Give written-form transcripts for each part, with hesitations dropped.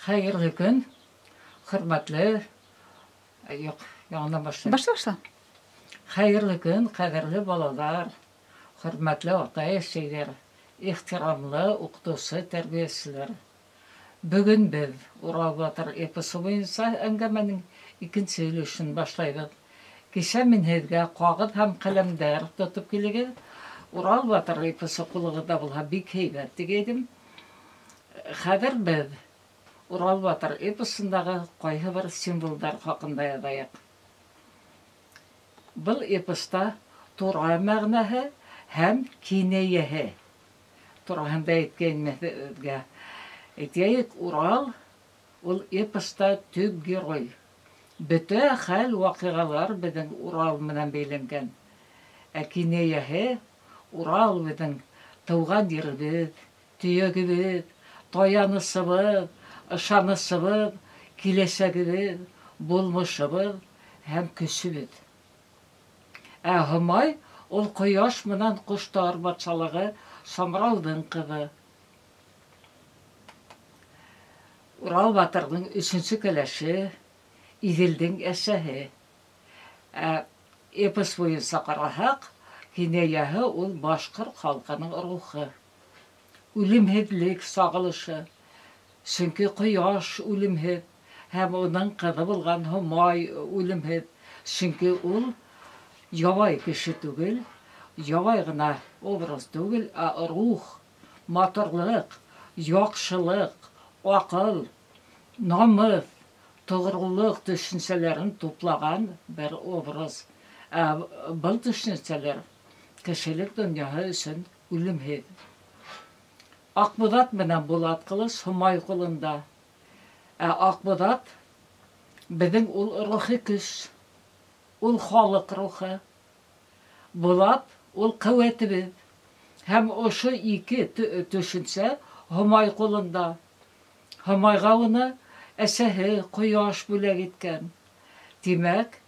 Хәйерле көн, хөрмәтле, юҡ, яңынан башлайым. Башла, башла. Хәйерле көн, ҡәҙерле балалар, хөрмәтле атай-әсәйләр, ихтирамлы уҡытыусы, тәрбиәселәр. Бөгөн беҙ Урал батыр эпосы буйынса әңгәмәнең икенсе өлөшөн башлайбыҙ. Кисә мин һеҙгә ҡағыҙ һәм ҡәләмдәр тотоп килегеҙ. Урал батыр эпосы ҡулығыҙҙа булһа бик һәйбәт тигәйнем. Хәҙер беҙ Урал батыр эпосындағы ҡайһы бер символдар хаҡында яҙайыҡ. Был эпоста тура мәғәнәһе һәм кинәйәһе тураһында әйткәйнем һеҙгә. Әйтәйек, Урал ул эпоста төп герой. Бөтә хәл ваҡиғалар беҙҙең Урал менән бәйләнгән. Ә кинәйәһе Урал беҙҙең тыуған еребеҙ, төйәгебеҙ, таянысыбыҙ, ышанысыбыҙ, киләсәгебеҙ, булмышыбыҙ һәм көсөбөҙ. Ә Һомай ул ҡояш менән ҡоштар батшалығы Самрауҙың ҡыҙы. Урал батырҙың өсөнсө кәләше, Иҙелдең әсәһе. Ә эпос буйынса ҡараһаҡ, кинәйәһе ул башҡорт халҡының рухы. Үлемһеҙлек сағылышы. Сөнки ҡояш үлемһеҙ һәм уның ҡыҙы булған Һомай үлемһеҙ. Сөнки ул ябай кеше түгел, ябай ғына образ түгел, ә рух, матурлыҡ, яҡшылыҡ, аҡыл, намыҫ, тоғролоҡ төшөнсәләрен туплаған бер образ. Ә был төшөнсәләр кешелек донъяһы өсөн үлемһеҙ. Аҡбуҙат менән Булат ҡылыс Һомай ҡулында. Ә Аҡбуҙат беҙҙең ул рухи көс, ул халыҡ рухы. Булат ул ҡеүәтебеҙ. Һәм ошо ике төшөнсә Һомай ҡулында. Һомайға уны әсәһе ҡояш бүләк иткән. Тимәк,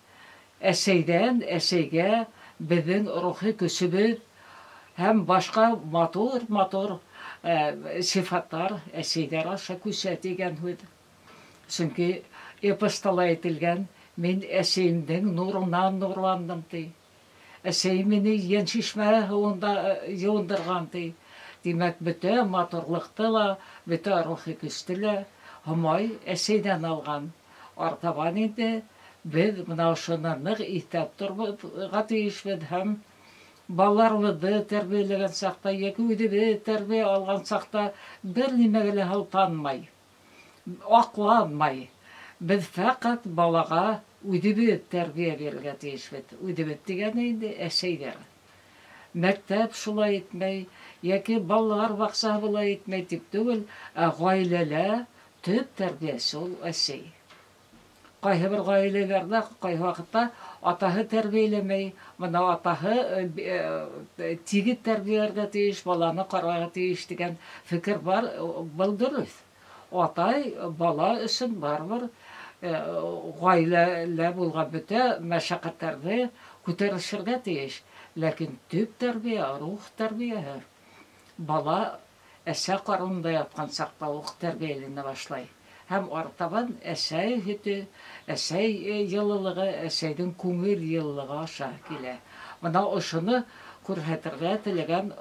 әсәйҙән әсәйгә беҙҙең рухи көсөбөҙ һәм башҡа матур-матур сифаттар әсәйҙәр аша күсә тигән һүҙ. Сөнки эпоста ла әйтелгән, мин әсәйемдең нурынан нурландым ти. Әсәйем мине йәншишмә һыуында йыуындырған ти. Тимәк, бөтә матурлыҡты ла, бөтә рухи көстө лә Һомай әсәйҙән алған. Артабан инде беҙ бына ошоно ныҡ иҫләп торорға тейешбеҙ һәм балаларыбыҙҙы тәрбиәләгән саҡта йәки үҙебеҙ тәрбиә алған саҡта бер нимәгә лә һылтанмай, аҡланмай. Беҙ фәҡәт балаға үҙебеҙ тәрбиә бирергә тейешбеҙ. Үҙебеҙ тигәне инде әсәйҙәр. Мәктәп шулай итмәй, йәки балалар баҡсаһы былай итмәй тип түгел, ә ғаиләлә төп тәрбиәсе ул әсәй. Ҡайһы бер ғаиләләрҙә ҡайһы ваҡытта атаһы тәрбиәләмәй, бына атаһы тигеҙ тәрбиәләргә тейеш, баланы ҡарарға тейеш тигән фекер бар, был дөрөҫ. Атай бала өсөн барыбер ғаиләлә булған бөтә мәшәҡәттәрҙе күтәрешергә тейеш. Ләкин төп тәрбиә, рух тәрбиәһе. Бала әсә ҡарынында ятҡан саҡта уҡ тәрбиәләнә башлай. Һәм артабан әсәй һөтө, әсәй йылылығы, әсәйҙең күңел йылылығы аша килә. Бына ошоно күрһәтергә теләгән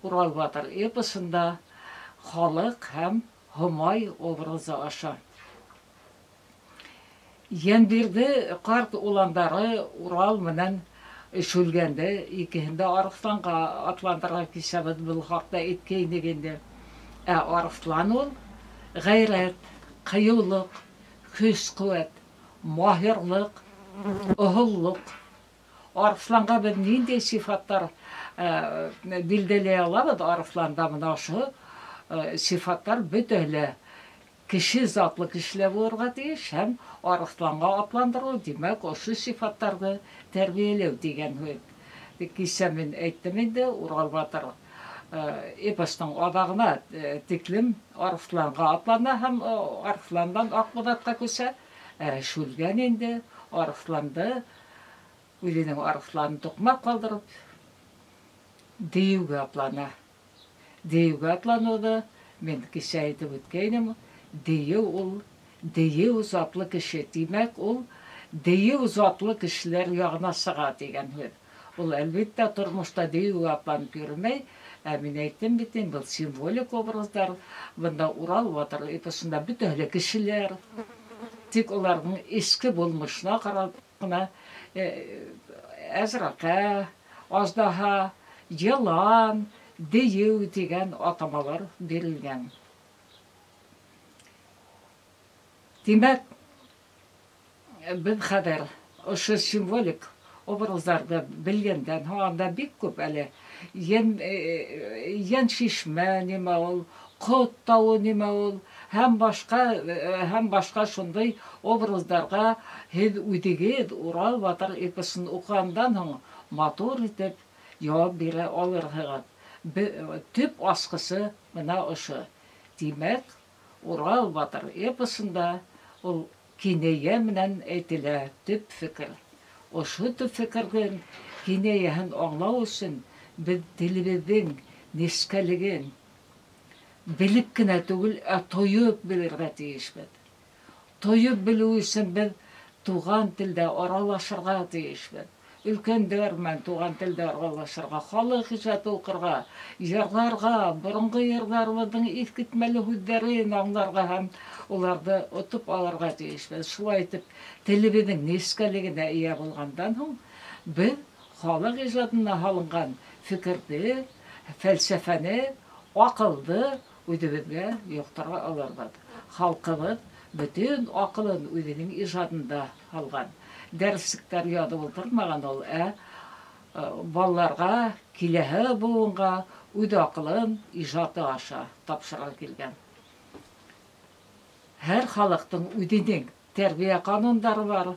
Урал батыр эпосында халыҡ һәм Һомай образы аша. Йәнбирҙе ҡарт уландары Урал менән Шүлгәнде икеһен дә арыҫланға атландырға кисәбеҙ, был хаҡта әйткәйнек инде. Ә арыҫлан ул ғәйрәт, ҡыйыулыҡ, көс-ҡеүәт, маһирлыҡ, оһоллоҡ. Арыҫланға беҙ ниндәй сифаттар билдәләй алабыҙ? Арыҫланда бына ошо сифаттар бөтәһе лә кеше затлы кешеләр булырға тейеш һәм арыҫланға атландырыу, тимәк, ошо сифаттарҙы тәрбиәләү тигән һүҙ. Кисә мин әйттем инде, Урал батыр эпостың аҙағына тиклем арыҫланға атлана һәм арыҫландан Аҡбуҙатҡа күсә. Шүлгән инде арыҫланды, үҙенең арыҫланын туҡмап ҡалдырып, дейеүгә атлана. Дейеүгә атланыуҙы мин кисә әйтеп үткәйнем. Дейеү ул дейеү затлы кеше. Тимәк, ул дейеү затлы кешеләр яғына сыға тигән һүҙ. Ул әлбиттә тормошта дейеүгә атланып йөрөмәй. Ә мин әйттем бит инде, был символик образдар. Бында Урал батыр эпосында бөтәһе лә кешеләр. Тик уларҙың эске булмышына ҡарап ҡына әзраҡа, аждаһа, йылан, дейеү тигән атамалар бирелгән. Тимәк, беҙ хәҙер ошо символик образдарҙы белгәндән һуң анда бик күп әле йән шишмә нимә ул, ҡот тауы нимә ул, һәм башҡа шундай образдарға һеҙ үҙегеҙ Урал батыр эпосын уҡығандан һуң матур итеп яуап бирә алырһығыҙ. Төп асҡысы бына ошо. Тимәк, Урал батыр эпосында ул кинәйә менән әйтелә төп фекер. Ошо төп фекерҙең кинәйәһен аңлау өсөн беҙ телебеҙҙең нескәлеген белеп кенә түгел, ә тойоп белергә тейешбеҙ. Тойоп белеү өсөн беҙ туған телдә аралашырға тейешбеҙ. Өлкәндәр менән туған телдә аралашырға, халыҡ ижады уҡырға, йырларға, боронғо йырҙарыбыҙҙың иҫ китмәле һүҙҙәрен аңларға һәм уларҙы отоп алырға тейешбеҙ. Шулай итеп, телебеҙҙең нескәлегенә эйә булғандан һуң беҙ халыҡ ижадына һалынған фекерҙе, фәлсәфәне, аҡылды үҙебеҙгә йоҡтора алырбыҙ. Халҡыбыҙ бөтөн аҡылын үҙенең ижадында һалған. Дәреслектәр яҙып ултырмаған ул, ә балаларға, киләһе быуынға үҙ аҡылын ижады аша тапшыра килгән. Һәр халыҡтың үҙенең тәрбиә ҡанундары бар.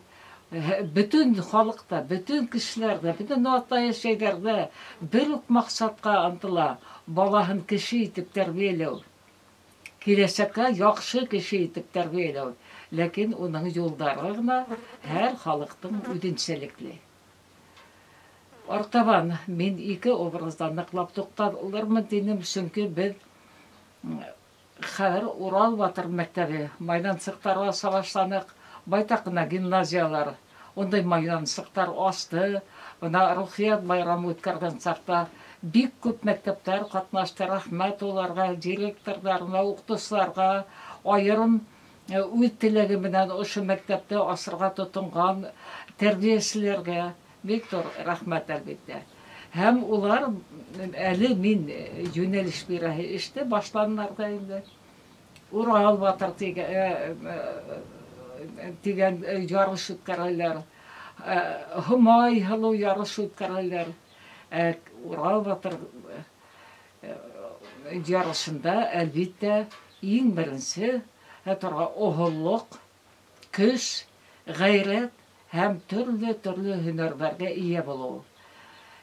Бөтөн халыҡта, бөтөн кешеләрҙә, бөтөн атай-әсәйҙәрҙә бер үк маҡсатҡа ынтыла: балаһын кеше итеп тәрбиәләү, киләсәккә яҡшы кеше итеп тәрбиәләү. Ләкин уның юлдары ғына һәр халыҡтың үҙенсәлекле. Артабан мин ике образда ныҡлап туҡталырмын тинем, сөнки беҙ хәҙер Урал батыр мәктәбе майҙансыҡтары аса башланыҡ, байтаҡ ҡына гимназиялар ундай майҙансыҡтар асты. Бына Рухиәт байрамы үткәргән саҡта бик күп мәктәптәр ҡатнашты. Рәхмәт уларға, директорҙарына, уҡытыусыларға, айырым үҙ теләге менән ошо мәктәпте асырға тотонған тәрбиәселәргә бик ҙур рәхмәт, әлбиттә. Һәм улар әле мин йүнәлеш бирәһе эште башланылар ҙа инде. Урал батыр тигән ярыш үткәрәләр, Һомай һылыу ярыш үткәрәләр. Урал батыр ярышында, әлбиттә, иң беренсе торға оһоллоҡ, көс, ғәйрәт һәм төрлө-төрлө һөнәрҙәргә эйә булыу.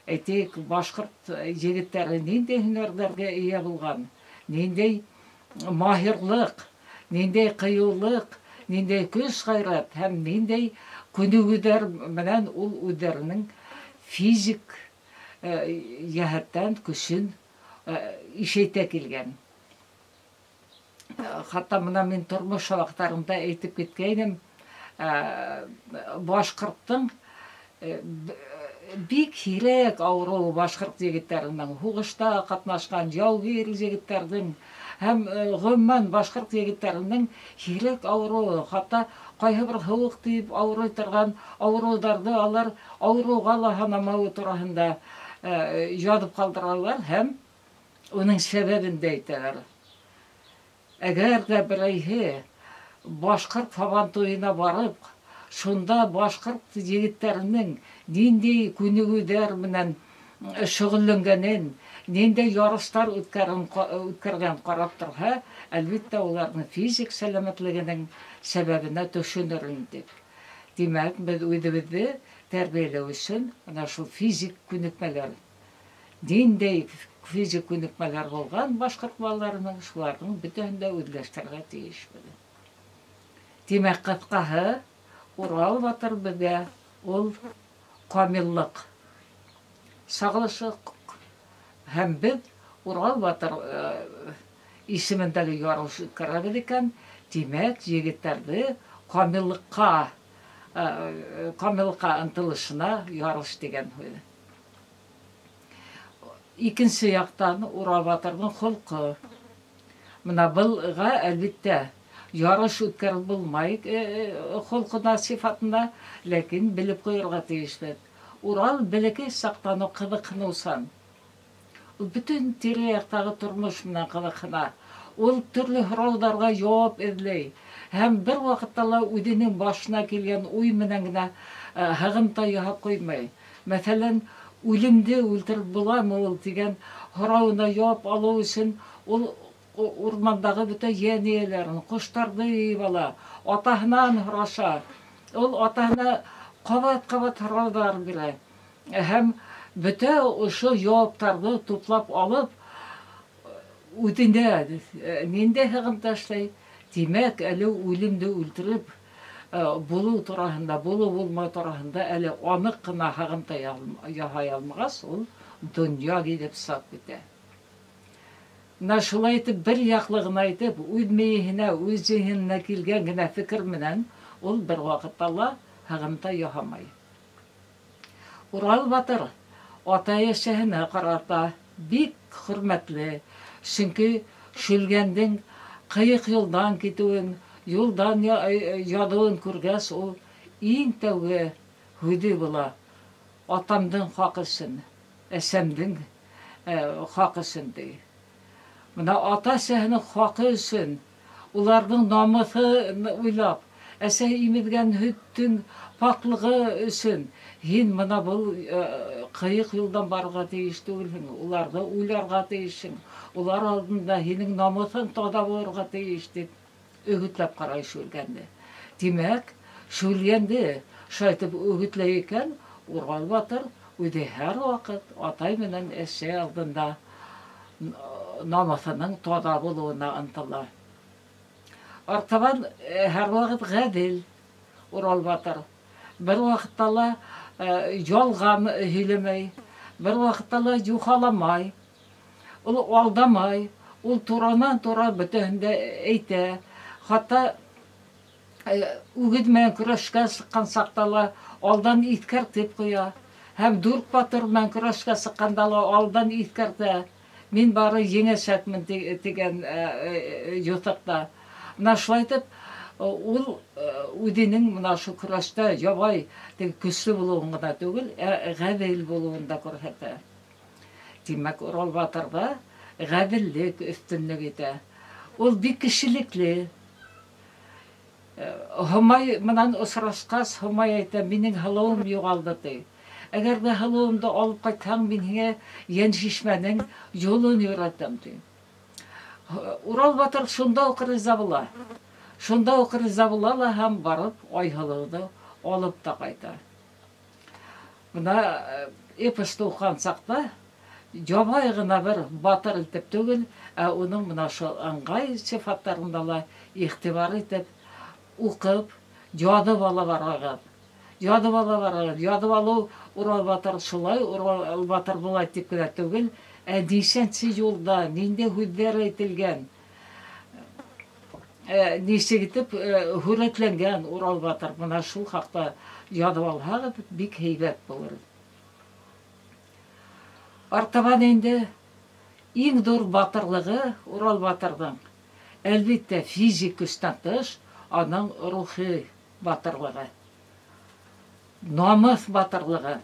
Әйтәйек, башҡорт егеттәре ниндәй һөнәрҙәргә эйә булған, ниндәй маһирлыҡ, ниндәй ҡыйыулыҡ, ниндәй көс-ғәйрәт һәм ниндәй күнегеүҙәр менән ул үҙҙәренең физик йәһәттән көсөн ишәйтә килгән. Хатта бына мин тормош һабаҡтарымда әйтеп киткәйнем, башҡорттоң бик һирәк ауырыуы башҡорт егеттәренең, һуғышта ҡатнашҡан яугир егеттәрҙең һәм ғөмүмән башҡорт егеттәренең һирәк ауырыуы, хатта ҡайһы бер һыуыҡ тейеп ауырый торған ауырыуҙарҙы алар ауырыуға ла һанамауы тураһында яҙып ҡалдыралар һәм уның сәбәбен дә әйтәләр. Әгәр ҙә берәйһе башҡорт һабан туйына барып, шунда башҡорт егеттәренең ниндәй күнегеүҙәр менән шөғөлләнгәнен, ниндәй ярыштар үткәргән ҡарап торһа, әлбиттә, уларҙың физик сәләмәтлегенең сәбәбенә төшөнөр инек. Тимәк, беҙ үҙебеҙҙе тәрбиәләү өсөн бына шул физик күнекмәләр, ниндәй физик күнекмәләр булған башҡорт балаларының, шуларҙың бөтәһен дә үҙләштерергә тейешбеҙ. Тимәк, ҡыҫҡаһы, Урал батыр беҙгә ул камиллыҡ сағылышы, һәм беҙ Урал батыр исемендәге ярыш үткәрәбеҙ икән, тимәк, егеттәрҙе камиллыҡҡа ынтылышына ярыш тигән һүҙ. Икенсе яҡтан Урал батырҙың холҡо. Мына былға әлбиттә ярыш үткәреп булмай холҡона, сифатына, ләкин белеп ҡуйырға тейешбеҙ. Урал бәләкәй саҡтан уҡ ҡыҙыҡһыныусан. Ул бөтөн тирә-яҡтағы тормош менән ҡыҙыҡһына. Ул төрлө һорауҙарға яуап эҙләй. Һәм бер ваҡытта ла үҙенең башына килгән уй менән генә һығымта яһап ҡуймай. Мәҫәлән, үлемде үлтереп буламы ул тигән һорауына яуап алыу өсөн ул урмандағы бөтә йән эйәләрен, ҡоштарҙы йыйып ала, атаһынан һораша. Ул атаһына ҡабат-ҡабат һорауҙар бирә. Һәм бөтә ошо яуаптарҙы туплап алып, үҙенә ниндәй һығымта эшләй? Тимәк, әле үлемде үлтереп булыу тураһында, булыу-булмау тураһында әле аныҡ ҡына һығымта яһай алмағас, ул донъя килеп сап китә. Мына шулай итеп, бер яҡлы ғына итеп, үҙ мейеһенә, үҙ зиһененә килгән генә фекер менән ул бер ваҡытта ла һығымта яһамай. Урал батыр атай-әсәһенә ҡарата бик хөрмәтле, сөнки Шүлгәндең ҡыйыҡ юлдан китеүен, юлдан яҙыуын күргәс, ул иң тәүге һүҙе була: атамдың хаҡы өсөн, әсәмдең хаҡы өсөн, ти. Мына ата-әсәһенең хаҡы өсөн, уларҙың намыҫын уйлап, әсәһе имеҙгән һөттөң паклығы өсөн һин мына был ҡыйыҡ юлдан барырға тейеш түгелһең, уларҙы уйларға тейешһең, улар алдында һинең намыҫың таҙа булырға тейеш, тип өгөтләп ҡарай Шүлгәнде. Тимәк, Шүлгәнде шулай итеп өгөтләй икән, Урал батыр үҙе һәр ваҡыт атай менән әсәй алдында намыҫының таҙа булыуына ынтыла. Артабан һәр ваҡыт ғәҙел Урал батыр. Бер ваҡытта ла ялған һөйләмәй, бер ваҡытта ла юхаламай, ул алдамай, ул туранан-тура бөтәһен дә әйтә. Хатта үгеҙ менән көрәшкә сыҡҡан саҡта ла алдан иҫкәртеп ҡуя. Һәм дүрт батыр менән көрәшкә сыҡҡанда ла алдан иҫкәртә. Мин бары еңәсәкмен тигән юҫыҡта. Мына шулай итеп, ул үҙенең мына шул көрәштә ябай теге көслө булыуын ғына түгел, ә ғәҙел булыуын да күрһәтә. Тимәк, Урал батырҙа ғәҙеллек өҫтөнлөк итә. Ул бик кешелекле. Һомай менән осрашҡас, Һомай әйтә: минең һылыуым юғалды, ти. Әгәр ҙә һылыуымды алып ҡайтһаң, мин һиңә Йәншишмәнең юлын өйрәтәм, ти. Урал батыр шунда уҡ риза була. Шунда уҡ риза була ла һәм барып Айһылыуҙы алып та ҡайта. Бына эпосты уҡыған саҡта ябай ғына бер батыр итеп түгел, ә уның мына шул ыңғай сифаттарында ла иғтибар итеп, уҡып, яҙып ала барығыҙ. Яҙып ала барығыҙ. Яҙып алыу Урал батыр шулай, Урал батыр былай тип кенә түгел, ә нисәнсе юлда ниндәй һүҙҙәр әйтелгән, нисек итеп һүрәтләнгән Урал батыр, бына шул хаҡта яҙып алһағыҙ, бик һәйбәт булыр. Артабан инде иң ҙур батырлығы Урал батырҙың, әлбиттә, физик көстән тыш, аның рухи батырлығы, намыҫ батырлығы.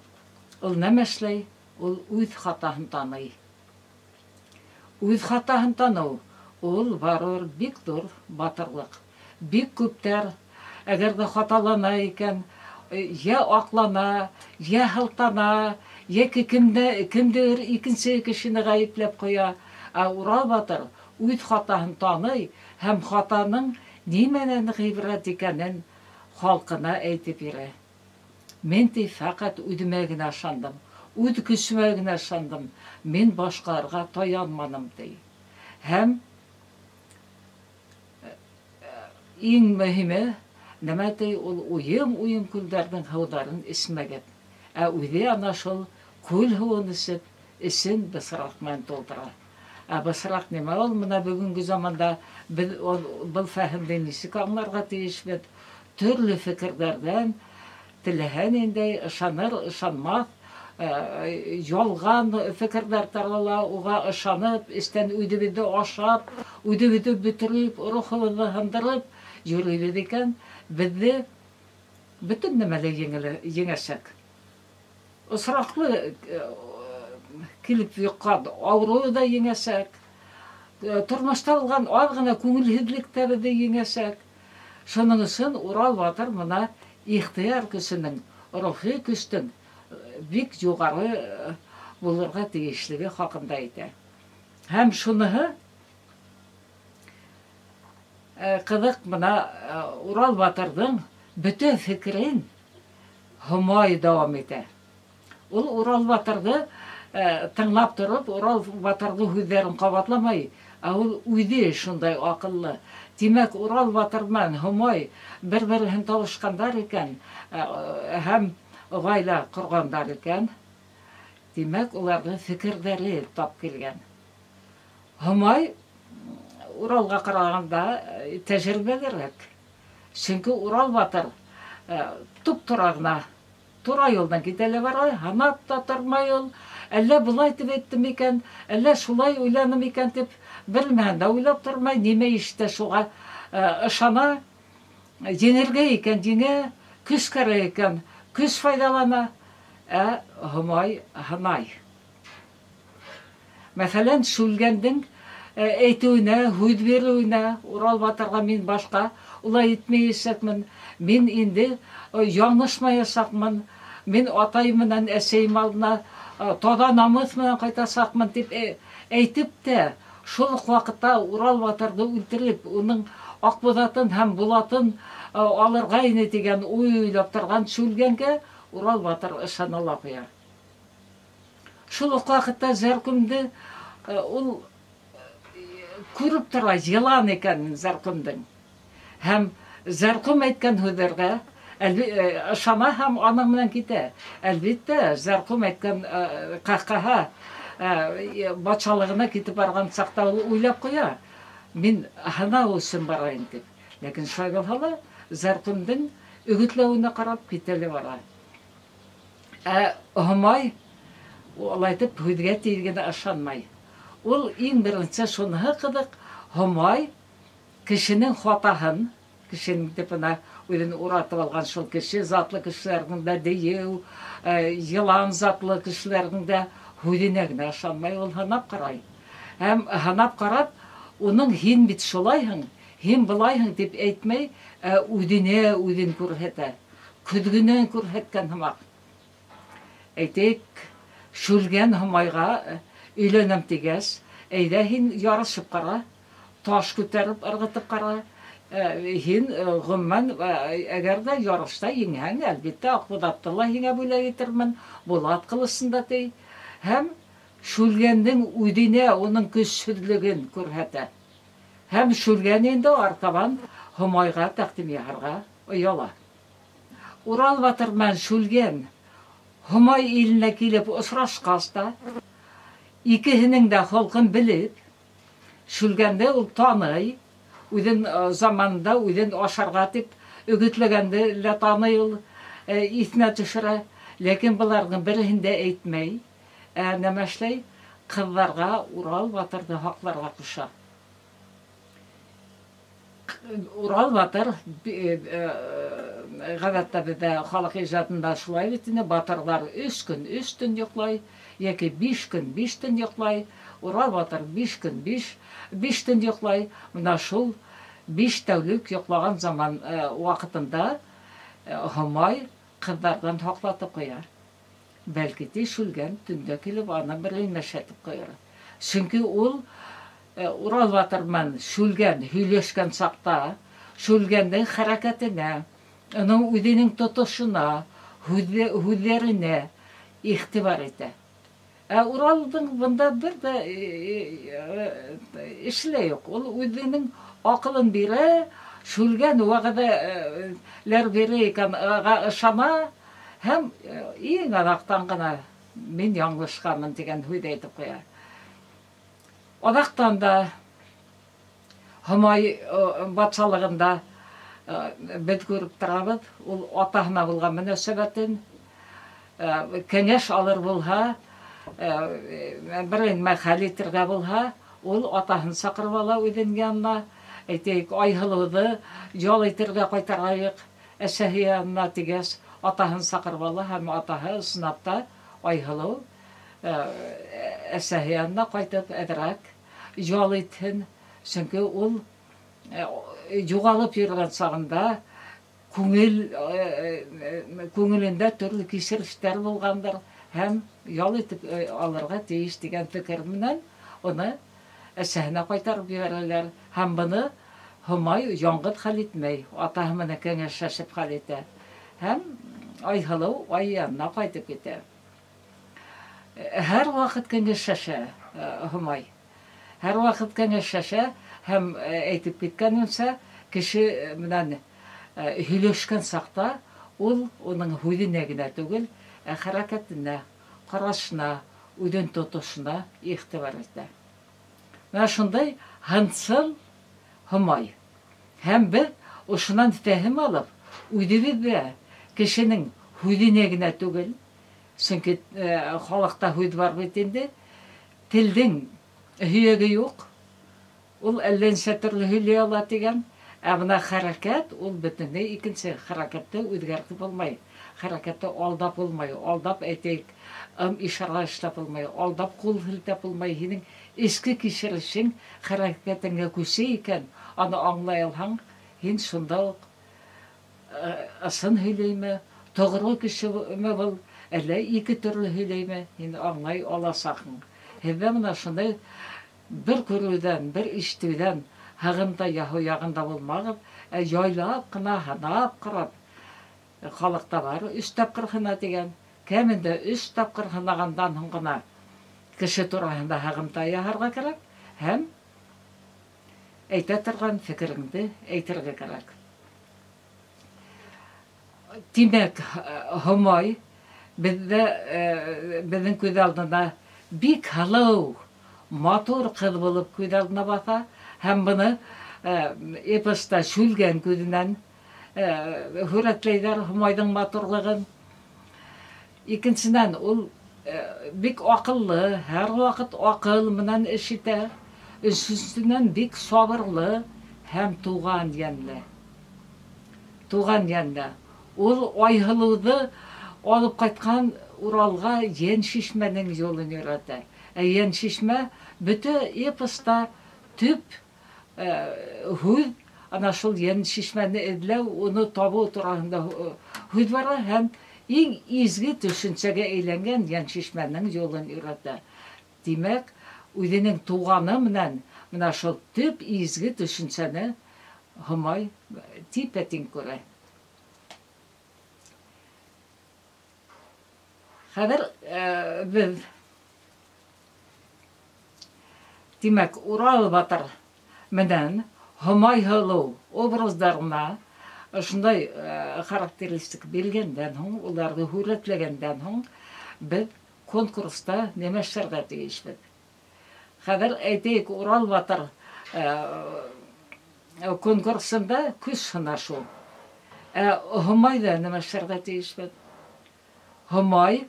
Ул нәмә эшләй? Ул үҙ хатаһын таный. Үҙ хатаһын таныу ул барыбер бик ҙур батырлыҡ. Бик күптәр, әгәр ҙә хаталана икән, йә аҡлана, йә һылтана, йәки кемдер икенсе кешене ғәйепләп ҡуя. Ә Урал батыр үҙ хатаһын таный һәм хатаның нимәнән ғибрәт икәнен халҡына әйтеп бирә. Мин ти фәҡәт үҙемә генә ышандым, үҙ көсөмә генә ышандым, мин башҡаларға таянманым, ти. Һәм иң мөһиме, нәмә ти, ул уйым-уйым күлдәрҙең һыуҙарын эсмәгән. Ә үҙе ана шул күл һыуын эсеп, эсен бысраҡ менән тултыра. Ә бысраҡ нимә ул? Мына бөгөнгө заманда беҙ был фәһемде нисек аңларға тейешбеҙ? Төрлө фекерҙәрҙән теләһә ниндәй ышаныр, ышанмаҫ, ялған фекерҙәр тарала, уға ышанып, эстән үҙебеҙҙе ашап, үҙебеҙҙе бөтөрөп, рухыбыҙҙы һындырып йөрөйбөҙ икән, беҙҙе бөтөн нәмә лә еңәсәк. Осраҡлы килеп йоҡҡан ауырыу ҙа еңәсәк, тормошта булған аҙ ғына күңелһеҙлек тә беҙҙе еңәсәк. Шуның өсөн Урал батыр мына ихтыяр көсөнөң, рухи көстөң бик юғары булырға тейешлеге хаҡында әйтә. Һәм шуныһы ҡыҙыҡ, мына Урал батырҙың бөтә фекерен Һомай дауам итә. Ул Урал батырҙы тыңлап тороп, Урал батырҙың һүҙҙәрен ҡабатламай, ә ул үҙе шундай аҡыллы. Тимәк, Урал батыр менән Һомай бер-береһен табышҡандар икән һәм ғаилә ҡорғандар икән, тимәк, уларҙың фекерҙәре тап килгән. Һомай Уралға ҡарағанда тәжрибәлерәк. Сөнки Урал батыр туп-тура ғына тура юлдан китә лә бара, һанап та тормай ул. Әллә былай тип әйттем икән, әллә шулай уйланым икән тип белмәһән дә уйлап тормай, нимә ишетә шуға ышана. Еңергә икән еңә, көс кәрәк икән көс файҙалана, ә Һомай һынай. Мәҫәлән, Шүлгәндең әйтеүенә, һүҙ биреүенә, Урал батырға мин башҡа улай итмәйәсәкмен, мин инде яңылышмаясаҡмын, мин атайым менән әсәйем алдына таҙа намыҫ менән ҡайтасаҡмын тип әйтеп тә, шул уҡ ваҡытта Урал батырҙы үлтереп, уның Аҡбуҙатын һәм Булатын алырға ине тигән уй уйлап торған Шүлгәнгә Урал батыр ышана ла ҡуя. Шул уҡ ваҡытта Зәрҡүмде ул күреп тора, йылан икәнен Зәрҡүмдең. Һәм Зәрҡүм әйткән һүҙҙәргә ышана һәм аның менән китә. Әлбиттә, Зәрҡүм әйткән ҡәһҡәһә батшалығына китеп барған саҡта ул уйлап ҡуя: мин һынау өсөн барайым тип. Ләкин шулай булһа ла Зәрҡүмдең өгөтләүенә ҡарап китә лә бара. Ә Һомай улай итеп һүҙгә тиҙ генә ышанмай. Ул иң беренсе шуныһы ҡыҙыҡ, Һомай кешенең хатаһын, кешенең тип бына үҙен уратып алған шул кеше затлы кешеләрҙең дә, дейеү, йылан затлы кешеләрҙең дә һүҙенә генә ышанмай, ул һынап ҡарай. Һәм һынап ҡарап, уның һин бит шулайһың, һин былайһың тип әйтмәй, ә үҙенә үҙен күрһәтә, көҙгөнән күрһәткән һымаҡ. Әйтәйек, Шүлгән Һомайға өйләнәм тигәс, әйҙә һин ярышып ҡара, таш күтәреп ырғытып ҡара, һин ғөмүмән, әгәр ҙә ярышта еңһәң, әлбиттә, Аҡбуҙатты ла һиңә бүләк итермен, Булат ҡылысын да ти. Һәм Шүлгәндең үҙенә уның көсһөҙлөгөн күрһәтә. Һәм Шүлгән инде артабан Һомайға тәҡдим яһарға ояла. Урал батыр менән Шүлгән Һомай иленә килеп осрашҡас та, икеһенең дә холҡон белеп, Шүлгәнде ул таный, үҙен заманында үҙен ашарға тип өгөтләгәнде лә таный ул, иҫенә төшөрә. Ләкин быларҙың береһен дә әйтмәй, ә нәмә эшләй? Ҡыҙҙарға Урал батырҙы һаҡларға ҡуша. Урал батыр, ғәҙәттә беҙҙә халыҡ ижадында шулай бит инде, батырҙар 3 көн 3 төн йоҡлай, йәки 5 көн 5 төн йоҡлай. Урал батыр 5 көн 5 төн йоҡлай. Мына шул 5 тәүлек йоҡлаған заман ваҡытында Һомай ҡыҙҙарҙан һаҡлатып ҡуя. Бәлки ти Шүлгән төндә килеп аны бер мәшәтеп ҡуяр. Сөнки ул Урал батыр менән Шүлгән һөйләшкән саҡта Шүлгәндең хәрәкәтенә, уның үҙенең тотошона, һүҙҙәренә иғтибар итә. Ә Уралдың бында бер ҙә эше лә юҡ. Ул үҙенең аҡылын бирә, Шүлгән вәғәҙәләр бирә икән, уға ышана һәм иң аҙаҡтан ғына мин яңылышҡанмын тигән һүҙ әйтеп ҡуя. Аҙаҡтан да Һомай батшалығында беҙ күреп торабыҙ, ул атаһына булған мөнәсәбәтен, кәңәш алыр булһа, бер нәмә хәл итергә булһа, ул атаһын саҡырып ала үҙенең янына. Әйтәйек, Айһылыуҙы ял итергә ҡайтарайыҡ әсәһе янына тигәс, атаһын саҡырып ала һәм атаһы ысынлап та Айһылыу әсәһе янына ҡайтып әҙерәк ял итһен, сөнки ул юғалып йөрөгән сағында күңелендә төрлө кисерештәр булғандыр һәм ял итеп алырға тейеш тигән фекер менән уны әсәһенә ҡайтарып ебәрәләр. Һәм быны Һомай яңғыҙ хәл итмәй, атаһы менән кәңәшләшеп хәл итә. Һәм Айһылыу ай янына ҡайтып китә. Һәр ваҡыт кәңәшләшә Һомай. Һәр ваҡыт кәңәшләшә һәм әйтеп киткәнемсә, кеше менән һөйләшкән саҡта ул уның һүҙенә генә түгел, ә хәрәкәтенә, ҡарашына, үҙен тотошона иғтибар итә. Менә шундай һынсыл Һомай. Һәм беҙ ошонан фәһем алып, үҙебеҙ ҙә кешенең һүҙенә генә түгел, сөнки халыҡта һүҙ бар бит инде, телдең һөйәге юҡ, ул әллә нисә төрлө һөйләй ала тигән, ә бына хәрәкәт ул бөтөнләй икенсе, хәрәкәтте үҙгәртеп булмай, хәрәкәтте алдап булмай, алдап әйтәйек, ишара эшләп булмай, алдап ҡул һелтәп булмай, һинең эске кисерешең хәрәкәтеңә күсә икән, аны аңлай алһаң, һин шунда уҡ ысын һөйләйме, тоғро кешеме был, әллә ике төрлө һөйләйме, һин аңлай аласаҡһың. Һеҙҙә бына шундай бер күреүҙән, бер ишетеүҙән һығымта яһау яғында булмағыҙ, ә яйлап ҡына һынап ҡарап, халыҡта бар өс тапҡыр һына тигән, кәмендә өс тапҡыр һынағандан һуң ғына кеше тураһында һығымта яһарға кәрәк һәм әйтә торған фекереңде әйтергә кәрәк. Тимәк, Һомай беҙҙә, беҙҙең күҙ алдына бик һылыу, матур ҡыҙ булып күҙ алдына баҫа һәм быны эпоста Шүлгән күҙенән һүрәтләйҙәр Һомайҙың матурлығын. Икенсенән, ул бик аҡыллы, һәр ваҡыт аҡыл менән эш итә. Өсөнсөнән, бик сабырлы һәм туған йәнле. Туған йәнле. Ул Айһылыуҙы алып ҡайтҡан Уралға Йәншишмәнең юлын өйрәтә. Ә Йәншишмә бөтә эпоста төп һүҙ, ана шул Йәншишмәне эҙләү, уны табыу тураһында һүҙ бара һәм иң изге төшөнсәгә әйләнгән Йәншишмәнең юлын өйрәтә. Тимәк, үҙенең туғаны менән бына шул төп изге төшөнсәне Һомай типә-тиң күрә. Хәҙер беҙ, тимәк, Урал батыр менән Һомай һылыу образдарына ошондай характеристик биргәндән һуң, уларҙы һүрәтләгәндән һуң, беҙ конкурста нимә эшләргә тейешбеҙ? Хәҙер әйтәйек, Урал батыр конкурсында көс һынашыу. Ә Һомайҙа нимә эшләргә тейешбеҙ? Һомай,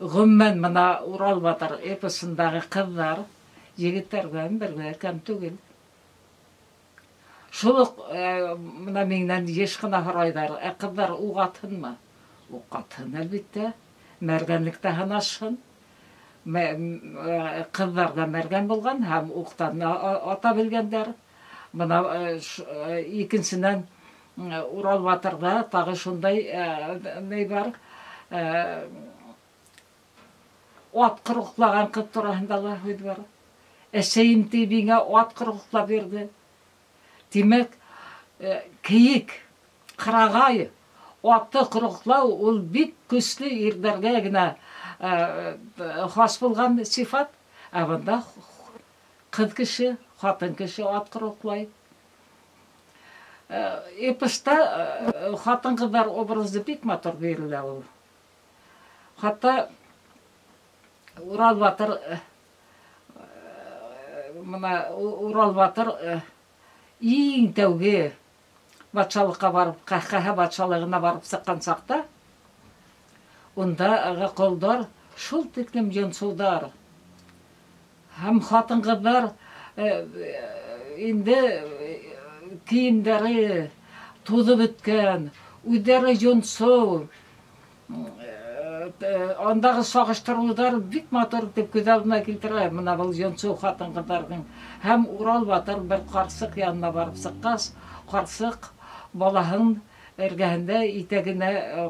ғөмүмән, бына Урал батыр эпосындағы ҡыҙҙар егеттәрҙән бер ҙә кәм түгел. Шул уҡ бына минән йыш ҡына һорайҙар, ә ҡыҙҙар уҡ атһынмы? Уҡ атһын, әлбиттә, мәргәнлектә һынашһын. Ҡыҙҙар ҙа мәргән булған һәм уҡтан ата белгәндәр. Бына икенсенән, Урал батырҙа тағы шундай ни бар, ат ҡороҡлаған ҡыҙ тураһында ла һүҙ бар. Әсәйем тип миңә ат ҡороҡлап бирҙе. Тимәк, кейек, ҡырағай атты ҡороҡлау ул бик көслө ирҙәргә генә хас булған сифат. Ә бында ҡыҙ кеше, ҡатын кеше ат ҡороҡлай. Эпоста ҡатын-ҡыҙҙар образы бик матур бирелә ул. Хатта Урал батыр Мына Урал батыр иң тәүге батшалыҡҡа барып, Ҡәһҡәһә батшалығына барып сыҡҡан саҡта, ундағы ҡолдар шул тиклем йонсоуҙар һәм ҡатын-ҡыҙҙар инде кейемдәре туҙып бөткән, үҙҙәре йонсоу. Андағы сағыштырыуҙар бик матур итеп күҙ алдына килтерә мына был йонсоу ҡатын-ҡыҙҙарҙың. Һәм Урал батыр бер ҡарсыҡ янына барып сыҡҡас, ҡарсыҡ балаһын эргәһендә итәгенә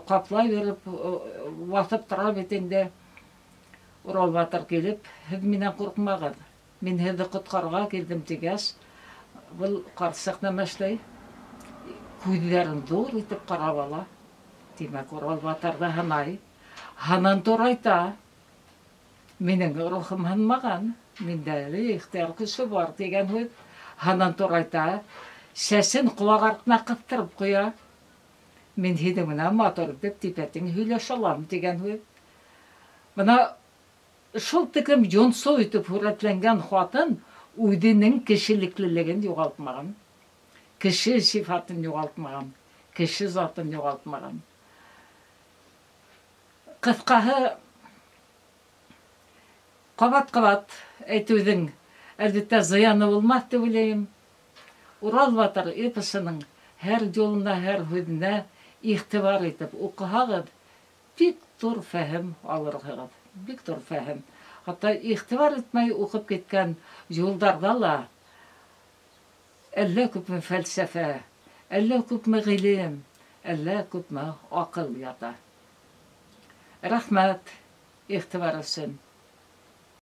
ҡаплай биреп баҫып тора бит инде. Урал батыр килеп, һеҙ минән ҡурҡмағыҙ, мин һеҙҙе ҡотҡарырға килдем тигәс, был ҡарсыҡ нәмә эшләй? Күҙҙәрен ҙур итеп ҡарап ала. Тимәк, Урал батырҙы һынай. Һынын турайта. Минең рухым һынмаған, миндә әле ихтыяр көсө бар тигән һүҙ. Һынын турайта, сәсен ҡолаҡ артына ҡыҫтырып ҡуя. Мин һинең менән матур итеп типә-тиң һөйләшә алам тигән һүҙ. Бына шул тиклем йонсоу итеп һүрәтләнгән ҡатын үҙенең кешелеклелеген юғалтмаған, кеше сифатын юғалтмаған, кеше затын юғалтмаған. Ҡыҫҡаһы, ҡабат-ҡабат әйтеүҙең әлбиттә зыяны булмаҫ тип уйлайым. Урал батыр эпосының һәр юлына, һәр һүҙенә иғтибар итеп уҡыһағыҙ, бик ҙур фәһем алырһығыҙ, бик ҙур фәһем. Хатта иғтибар итмәй уҡып киткән юлдарҙа ла әллә күпме фәлсәфә, әллә күпме ғилем, әллә күпме аҡыл ята. Рәхмәт иғтибар өсөн.